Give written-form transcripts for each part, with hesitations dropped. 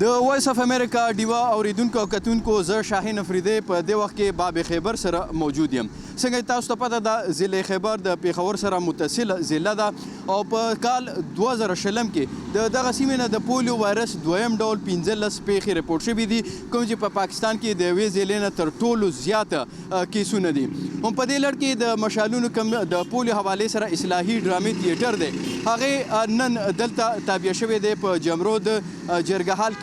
د وایس اف امریکا ډیوه اوریدونکو او کتونکو، زه شاهین افریدی په دې وخت کې باب خیبر سره موجود یم. څنګه چې تاسو ته پته ده، ضلع خیبر د پیښور سره متصله ضلع ده او په کال 2020 کې د دغه سیمې نه د پولیو وایرس دویم ډول 15 پیښې رپورټ شوې دي، کوم چې په پاکستان کې د یوې ضلع نه تر ټولو زیات کیسونه دي. هم په دې لړ کې د مشالونو کوم د پولیو حوالې سره اصلاحي ډرامې تیټر دی، هغه نن دلته تابع شوی دی په جمرود جرګه حال کې.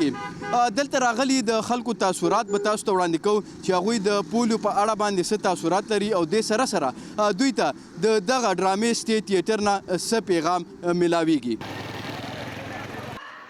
دلته راغلي د خلکو تاثرات به تاسو ته وړاندې کوو چې هغوی د پولیو په اړه باندې څه تاثرات لري او دې سره سره دوی ته د دغه ډرامې سټیج تیټر نه څه پیغام ملاویږي.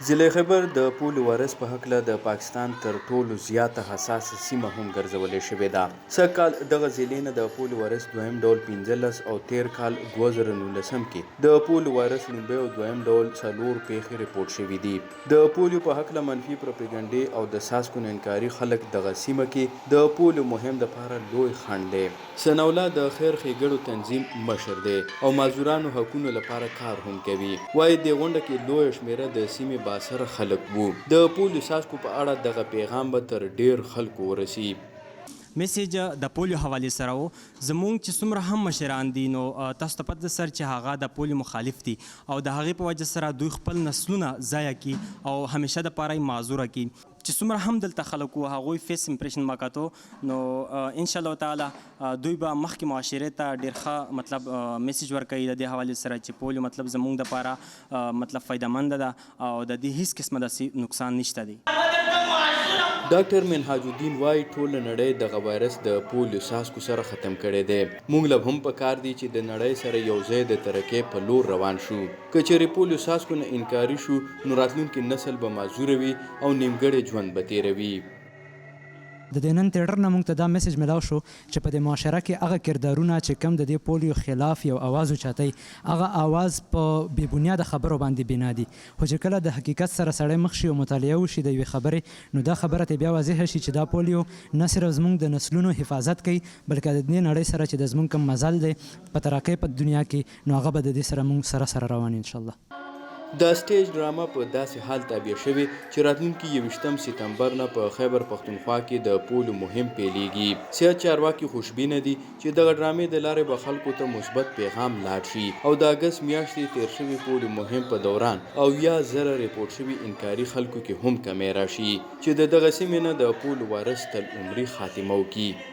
ضلع خیبر د پولیو وایرس په هکله د پاکستان تر ټولو زیاته حساسه سیمه هم ګرځولې شوې ده. سږ کال دغه ضلعې نه د پولیو وایرس دویم ډول 15 او تېر کال 2019 کې د پولیو وایرس لومبی او دویم ډول څلور پېښې رپورټ شوې دي. د پولیو په هکله منفي پروپیګنډې او د څاڅکو نه انکاري خلک دغه سیمه کې د پولیو مهم دپاره لوی خنډ دی. ثناءالله د خیر ښېګړو تنظیم مشر دی او معذورانو حقونو لپاره کار هم کوي، وايي دې غونډه کې لویه شمېره د سیمې بااثره خلک وو. د پولیو څاڅکو په اړه دغه پیغام به تر ډېر خلکو ورسي. میسج د پولیو حوالې سره و. زمونږ چې څومره هم مشران دي، نو تاسو ته پته ده سر چې هغه د پولیو مخالف دي او د هغې په وجه سره دوی خپل نسلونه ضایع کړي او همیشه دپاره یې معذوره کړي. چې څومره هم دلته خلک وو، هغوی فیس امپریشن ما کتو، نو ان شاء الله تعالی دوی به مخکې معاشرې ته ډیر ښه مطلب میسج ورکوي د دې حوالې سره چې پولیو مطلب زمونږ دپاره مطلب فایده مند ده او د دې هیڅ قسمه داسې نقصان نشته دی. ډاکټر منهاج الدین وايي، ټوله نړۍ دغه وایرس د پولیو څاڅکو سره ختم کړی دی، موږ له هم په کار دي چې د نړۍ سره یو ځای د ترقۍ په لور روان شو. که چېرې پولیو څاڅکو نه انکاري شو، نو راتلونکي نسل به معذوره وي او نیمګړی ژوند به تېروي. د دې نن تېټر نه مونږ ته دا میسج ملاو شو چې په دې معاشره کې هغه کردارونه چې کوم د دې پولیو خلاف یو اواز اوچتوي، هغه اواز په بې بنیاده خبرو باندې بنا دي، خو چې کله د حقیقت سره سړی مخ شي او مطالعه وشي د یوې خبرې، نو دا خبره ترې بیا واضحه شي چې دا پولیو نه صرف زمونږ د نسلونو حفاظت کوي، بلکه د دې نړۍ سره چې د زمونږ کوم مزل دی په ترقۍ په دنیا کې، نو هغه به د دې سره مونږ سره سره روان یو انشاالله. دا سټېج ډرامه په داسې حال تابیا شوې چې راتلونکي یوویشتم ستمبر نه په خیبر پښتونخوا کې د پولیو مهم پیلېږي. صحت چارواکي خوشبینه دي چې دغه ډرامې د لارې به خلکو ته مثبت پیغام لاړ شي او د اګست میاشتې تېر شوي پولیو مهم په دوران 70,000 رپورټ شوي انکاري خلکو کې هم کمی راشي چې د دغه سیمې نه د پولیو وایرس تل عمري خاتمه وکړي.